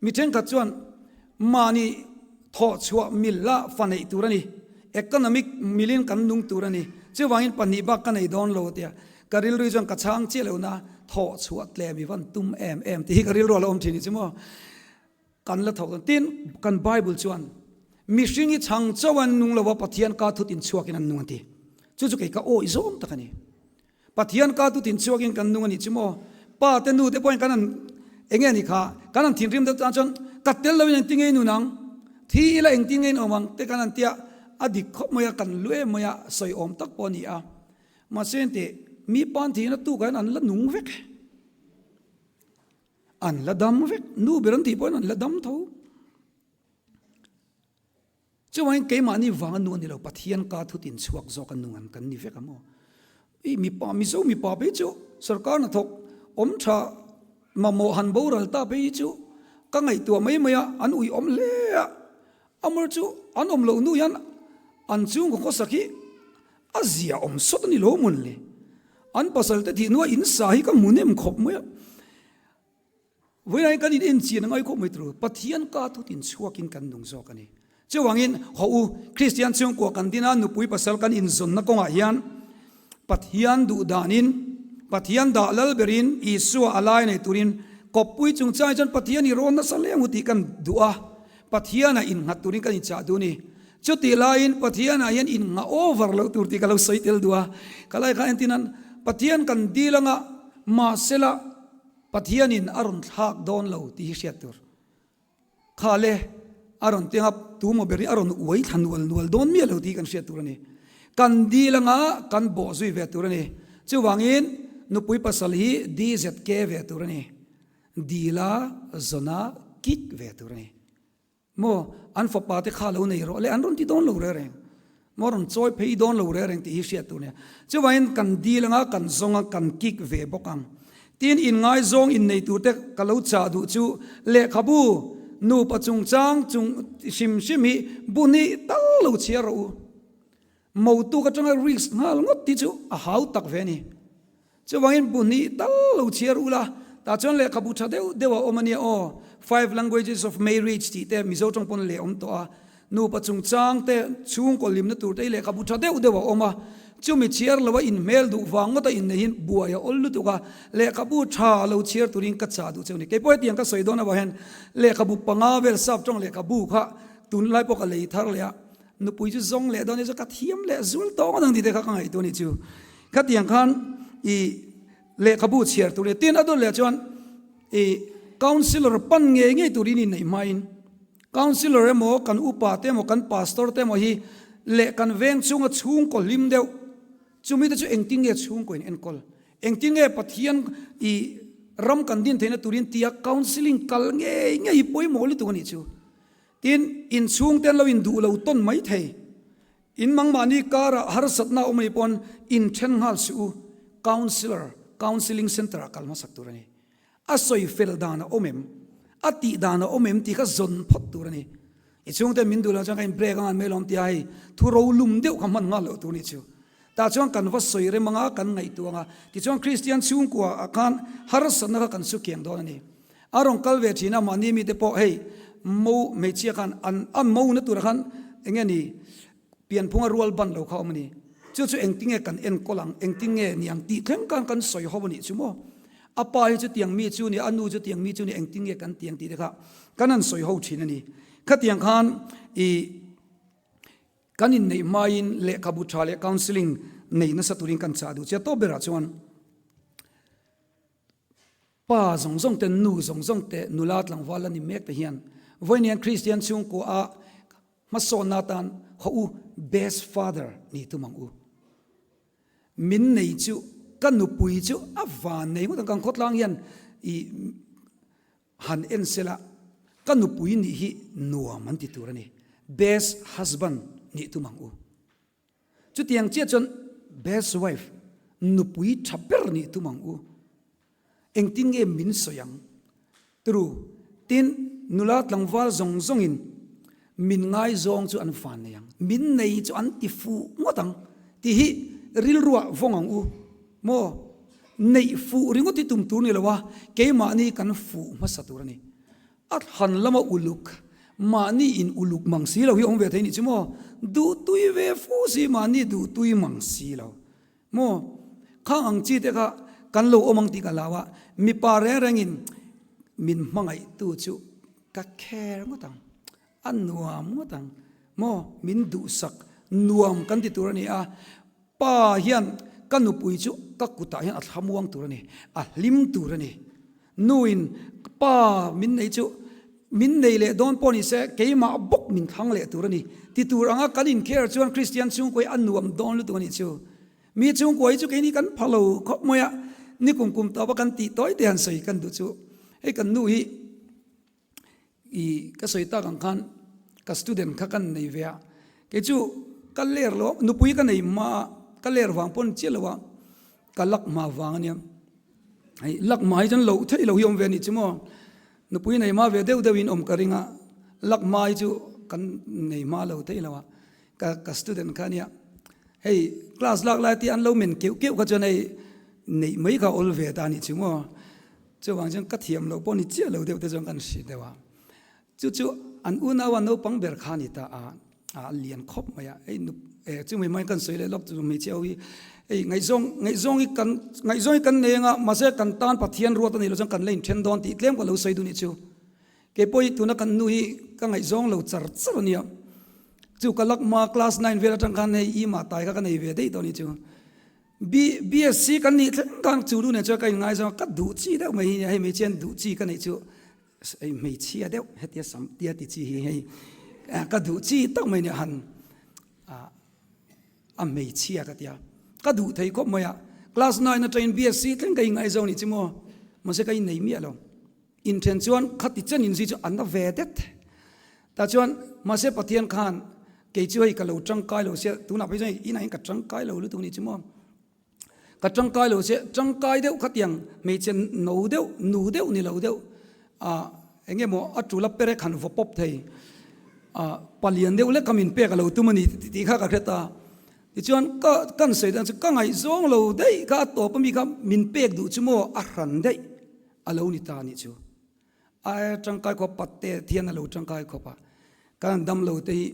mi thenkhat chuan mahni thawh chhuah mil a fa neih tur a ni, economic milin kan nung tur a ni, chuvangin pahnih bak ka nei dawn lo tia ka rilru chuan ka chhang chiah lo na thawh chhuah tlem i van tum em em tih hi ka rilru a lo awm thin i chu maw kan la thawk dawn. Tin, kan Bible chuan mihring hi chhang chauh an nung lo a Pathian ka thut inchhuakin an nung a ti. Chu chu kei ka awih zawm tak a ni. Pathian ka tutin chhuakin kan nung a nih chu maw? Pa te nu te pawhin kan han eng nge ni kha? Kan han thinrim deuh tan chuan ka tel loin engtin nge i nun ang? Thi ila engtin nge in awm ang? Te kan han tia a dik khawp mai a, kan lu em mai a, sawi awm tak pawh a ni a. Mahse engteh, mi pan thihna tukah hian an la nung vek. An la dam vek. Nu ber an tih pawhin an la dam tho. Chuvangin keimahni vanga nu a ni lo, Pathian ka thut inchhuak zawk a nung an kan ni vek a maw? I mipa, Mizo mipa phei chu sorkar hnathawk awm tha mamawh han boral ta phei hi chu ka ngaihtuah mai mai a, an ui awm hle a, amar chu an awm loh hnu hian an chhungkaw khawsak hi a zia awm sawt a ni lo mawn le. An pasal te thih hnua in sa hi ka hmu nem khawp mai a. Vawiin kan in enchian a ngai khawp mai tur, Pathian ka thut in chhuakin kan nung zawk a ni. Chuvangin, haw u, Kristian chhungkua kan din a, nupui pasal kan inzawnna kawngah hian Pathian duh danin, Pathian dah lal berin Isua a lai nei turin kawppui chungchangah chuan Pathian i rawn nasa hle ang u tih kan duh a, Pathianah innghat turin kan inchah duh a ni. Chutih laiin Pathianah hian inngah over loh tur tih ka lo sawi tel duh a, ka lai kha entin Pathian kan dil anga mahsela, Pathianin a rawn thlak dawn lo tih hi hriat tur. Kha le, a rawn teng a, tu maw ber hi a rawn uai thla nual nual dawn miah lo tih hi kan hriat tur a ni. Kan dil anga kan bawh zui ve tur a ni. Chuvangin nupui pasal hi DZK ve tur a ni. Dila zawna kik ve tur a ni. Maw, an fapa te kha lo nei rawh le, an rawn ti dawn lo reng reng. Maw, rawn chawi phei dawn lo reng reng tih hi hriat tur nia. Chuvangin kan dil anga, kan zawng a, kan kik ve bawk ang. Tin, inngaizawng innei tur te ka lo chah duh chu lehkhabu nupa chungchang chung hrim hrim hi bu hnih tal lo chhiar rawh u. Motuk atanga risk nghal ngawt tih chu a hau tak ve a ni. Chuvangin bu hnih tal lo chhiar ula, tah chuan lehkhabu tha deuh deuh a awm a nia aw. Five Languages of Marriage tih te Mizo tawng pawn leh awm tawh a. Nupa chungchang te, chhungkaw limna tur te hi lehkhabu tha deuh deuh a awm a. Chumi chhiar loa inhmel duh vang ngawta inneihin buai a awl lutuk a, lehkhabu tha lo chhiar turin ka chah duh cheu a ni. Keipawh hetiang ka sawi dawn avang hian lehkhabu panga vel sap tawng lehkhabu kha tunlai pawh ka lei thar leh a. Nupui chu zawng leh dawn hi chu ka thiam leh zual tawng ang tih te kha ka ngaihtuah a nih chu. Khatiang khan i lehkhabu chhiar tur leh tin a dawt leh chuan i councillor pan ngei ngei turin inneih hmain councillor emaw kan upa te emaw kan pastor te emaw hi leh kan veng chhunga chhungkaw hlim deuh. Chumi te chu engtin nge chhungkaw in enkawl? Engtin nge Pathian i ram kan din theihna turin tia counselling kal ngei ngei hi pawimawh lutuk a nih chu. Tin, inchhungte an lo induh lo tawn mai thei. In mangmahni karah harsatna a awm anih pawn inthen nghal suh u. Counsellor, counselling centre ah kal hmasak tur a ni. A sawi fel dan a awm em? A tih dan a awm em tih kha zawn phawt tur a ni. I chhungte min duh loh chuan ka in break ang an mai lawm tia hei thu ro lum deuh kha hman nghal loh tur a nih chu. Tah chuan kan va sawi rem anga kan ngaihtuah anga tichuan Kristian chhungkua ah khan harsatna kha kan su kiang dawn a ni. A rawn kal ve thin a mahni mite pawh hei mo hmeichhia khan an a mo na turah khan eng nge ni pianphunga rual ban lo kha a awm a ni. Chu chu engtinge kan enkawl ang, engtinge ni ang tih thleng khan kan sawi ho a nih chu maw. A pa hi chutiang mi chu ni, a nu chutiang mi chu ni, engtinge kan ti ang tih te kha kan han sawi ho thin a ni. Khatiang khan i kan inneih hmain lehkhabu tha leh counselling nei nasa turin kan chah duh che a tawp berah chuan Pa zawng zawng te, nu zawng zawng te, nula tlangval la ni mek te hian vawiin Kristian chhungkua a hmasawnna atan haw u best father ni tum ang u. Min nei chu ka nupui chu a van nei ngawt ang kan khawtlang hian i han en sela ka nupui nih hi nuam an ti tur a ni. Best husband nih tum ang u. Chutiang chiah chuan best wife, nupui tha ber nih tum ang u. Engtin nge min sawi ang? Tru, tin, nula tlangval zawng zawngin min ngaizawng chu an van nei ang, min nei chu an ti fuh ngawt ang tih hi rilruah vawng ang u. Maw? Neih fuh ringawt hi tum tur ni lo a, keimahni kan fuh hmasa tur a ni. A thlan lama uluk, mahni in uluk mang si lo hi awm ve thei nih chu maw? Duh tui ve fu si, mahni duh tui mang si lo maw? Khang ang chi te kha kan lo awm ang tih ka hlau a, mipa reng rengin min hmangaihtu chu ka care ngawt ang, a nuam ngawt ang maw? Min duhsak nuam kan ti tur a ni a, Pa hian ka nupui chu ka kutah hian a thlamuang tur a ni, a hlim tur a ni. Nuin pa min nei chu min nei leh dawn pawh ni se keimah bawk min thlang leh tur a ni ti tur anga kan inkhel chuan Kristian chhungkua hi a nuam dawn lutuk a nih chu. Mi chhungkua hi chu keini kan pha lo khawp mai a, ni kum kum tawpa kan tih tawi te han sawi kan duh chu hei kan nu hi I ka sawi tak ang khan ka student kha kan nei ve a, kei chu ka ler lo, nupui ka nei hma a, ka ler vang pawn chiah lo a, ka lak hma vang a nia. Hei lak hma hi chuan loh theih loh hi awm ve a nih chu maw, nupui nei hma ve deuh deuh in awm ka ring a, lak hma hi chu kan nei hma lo theih lo a, ka ka student kha a nia. Hei class lak lai te an lo men keuh keuh kha chuan hei neih mai kha awl ve ta a nih chu maw. Chuvang chuan ka thiam loh pawh ni chiah lo deuh te chuan kan hrilh deuh a. Chu chu an unaua naupang ber kha a ni ta a, a lian khawp mai a. Hei nu eh chumi hmangin kan sawi leh lawk chu hmeichhia ho hi hei ngaihzawng ngaihzawng hi kan ngaihzawng hi kan nei anga mahse kan tan Pathian ruat a nih loh chuan kan la inthen dawn tih tlem ka lo sawi duh nih chu. Keipawh hi tuna kan nu hi ka ngaihzawng lo char char a nia. Chu ka lakma class nine vel atang khan hei i mah tai kha ka nei ve daih tawh a nih chu. BSc kan nih thleng khan chu nu nen chuan ka inngaizawng a, ka duh chi deuh mai hi nia, hei hmeichhia an duh chi ka neih chu hei hmeichhia deuh hetia sam tia ti chi hi hei ka duh chi tak mai nia han a hmeichhia ka tia, ka duh thei khawp mai a, class nine atangin BSc thleng ka inngaizawng nih chu maw, mahse ka innei miah lo. Inthen chuan khati chen inzui chu a na ve det. Tah chuan mahse Pathian khan kei chu hei ka lo tangkai lo sia, tunah phei chuan inah hian ka tangkai lo lutuk nih chu maw. Ka tangkai lo sia, tangkai deuh khatiang hmeichhe no deuh, nu deuh ni lo deuh, ah eng nge maw a tul a perek han vaw pawp thei, ah palian deuh lek kha min pek a lo tum a ni tih kha ka hre ta. Tichuan ka kan sawi dan chu ka ngaihzawng lo daih kha a tawp ami kha min pek duh chu maw a hran daih. A lo ni ta nih chu. A tangkai khawp patte thian a lo tangkai khawp a. Kan dam lo te hi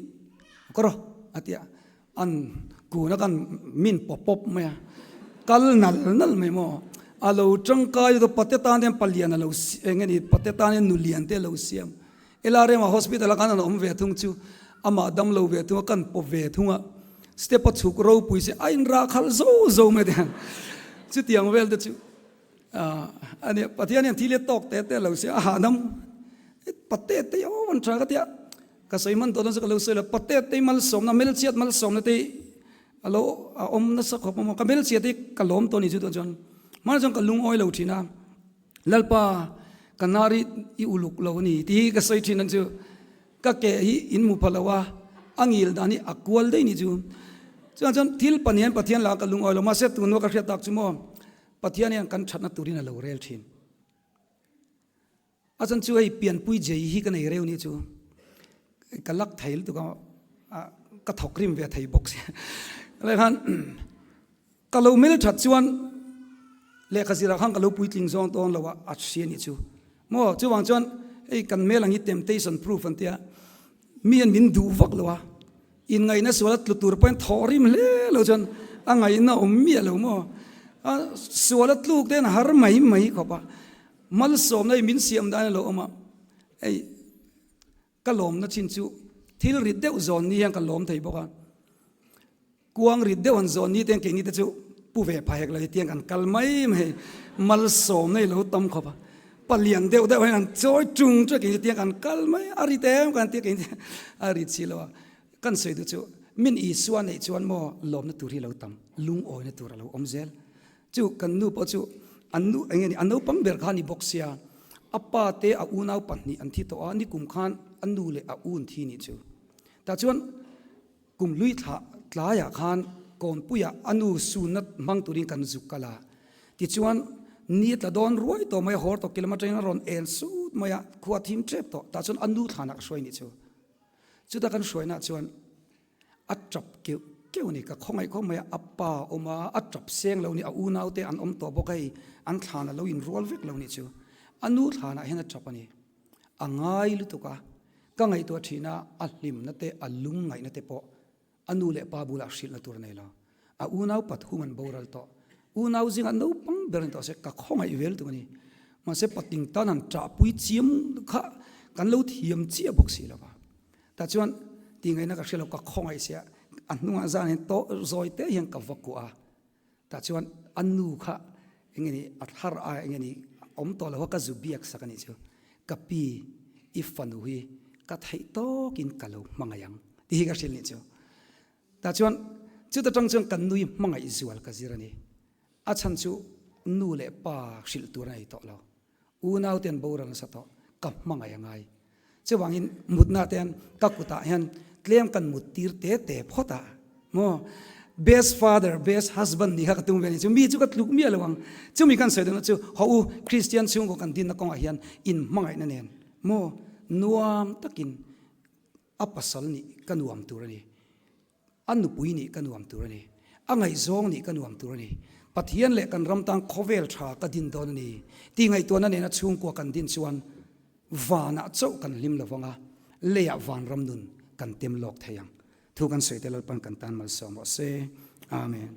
ka rawh a ti a. An kun a kan min pawp pawp mai a. Kal nal nal mai maw. A lo tangkai lutuk patte tan hian palian a lo eng nge ni patte tan hian nulian te a lo siam. Ela rema hospital a khan an awm ve thung chu amah dam lo ve thung a kan pawp ve thung a. Step a chhuk ropui si a inrah khalh zo zo mai te chutiang vel te chu. A nia Pathian hian thil hi a tawk teh teh lo sia a hahdam pate te aw an tha ka tia ka sawi man tawh dawn chu ka lo sawi lo pate te malsawmna hmelchhiat malsawmna te hi. A lo a awm nasa khawp a maw ka hmelchhia te hi ka lawm tawh a ni chu tah chuan hmanah chuan ka lungawi lo thin a Lalpa ka nar hi i uluk lo a ni tih hi ka sawi thin ang chu ka ke hi in mu pha lo a a ngil dan hi a kual daih ni chu chuan chuan thil pahnih hian Pathian lakah ka lungawi lo mahse tunhnu ka hriat tak chu maw Pathian hian kan thatna turin a lo rel thin. A chan chu hei pianpui jei hi ka nei reu ni chu ka lak thei lutuk a ka thawk rim ve thei bawk sia lai khan ka lo mel that chuan lehkha zirah khan ka lo puitling zawng tawn lo a a hria ni chu maw chuvang chuan hei kan mel ang hi temptation proof an tia mi hian min duh vak lo a inngaihna sual a tlu tur pawhin thawh rim hle lo chuan a ngaihna awm miah lo maw a sual a tluk te hian a har mai mai khawp a. Malsawmna hi min siam dan a lo awm a, hei ka lawmna chin chu thil rit deuh zawn ni hian ka lawm thei bawk a, kuang rit deuh han zawn ni te hian keini te chu pu ve pha hek lo hetiang kan kal mai mai, malsawmna hi lo tam khawp a, palian deuh deuh hian an chawi tung ṭeuh keini tiang kan kal mai, a rit em kan tia keini a rit si lo a, kan sawi duh chu min Isua neih chuan maw lawmna tur hi a lo tam, lungawina tur a lo awm zel. Chu kan nu pawh chu an nu eng nge ni a naupang ber kha a ni bawk sia, a pa te a unau pahnih an thi tawh a, nikum khan a nu leh a un thi nih chu. Tah chuan kum hlui thlah tlaiah khan kawnpuiah a nu sunna hmang turin kan zuk kal a, tichuan ni a tla dawn ruai tawh mai a, hawr tawh kilam atangin a rawn en sut mai a, khua thim tep tawh, tah chuan a nu thlanah ka hruai nih chu. Chuta kan hruainaah chuan A tap keuh keuh a ni. Ka khawngaih khawp mai a, a pa a awm a, a tap seng lo a ni, a unaute an awm tawh bawk a hei, an thlan a lo inrual vek lo nih chu. A nu thlanah hian a tap a ni. A ngai lutuk a, ka ngaihtuah thin a, a hlimna te, a lungngaihna te pawh a nu leh pa bulah hrilhna tur a nei lo. A unau pathum an boral tawh. Unau zingah naupang ber a ni tawh se, ka khawngaih ve lutuk a ni. Mahse patling tan han ṭahpui chiam kha kan lo thiam chiah bawk si lo va. Tah chuan ti ngaihna ka hria lo, ka khawngaih sia, a hnungah zan hian tawh zawi te hian ka va kuah a, tah chuan a nu kha eng nge ni a thlar a eng nge ni awm tawh lo a ka zu biak sak a nih chu, ka pi i fanu hi ka theih tawkin ka lo hmangaih ang tih hi ka hrilh nih chu. Tah chuan chuta tang chuan ka nui hmangaih zual ka zir a ni, a chhan chu nu leh pa hrilh tur a nei tawh lo. Unau ten boral nasa tawh ka hmangaih a ngai. Chuvangin mutna te hian ka kutah hian tlem kan mut tir te te phawt a maw. Best father, best husband nih kha ka tum ve a ni. Chu mi chu ka tluk miah lo ang. Chumi kan sawi duhna chu haw u Kristian chhungkaw kan dinna kawngah hian inhmangaihna nen maw nuam takin a pasal nih ka nuam tur a ni. A nupui nih ka nuam tur a ni. A ngaihzawng nih ka nuam tur a ni. Pathian leh kan ram tan khawvel tha ka din dawn a ni tih ngaihtuahna nena chhungkua kan din chuan vanah chauh kan hlim lo vang a, leiah vanram nun kan tem lawk thei ang. Thu kan sawi te Lalpan kan tan malsawm rawh se. Amen.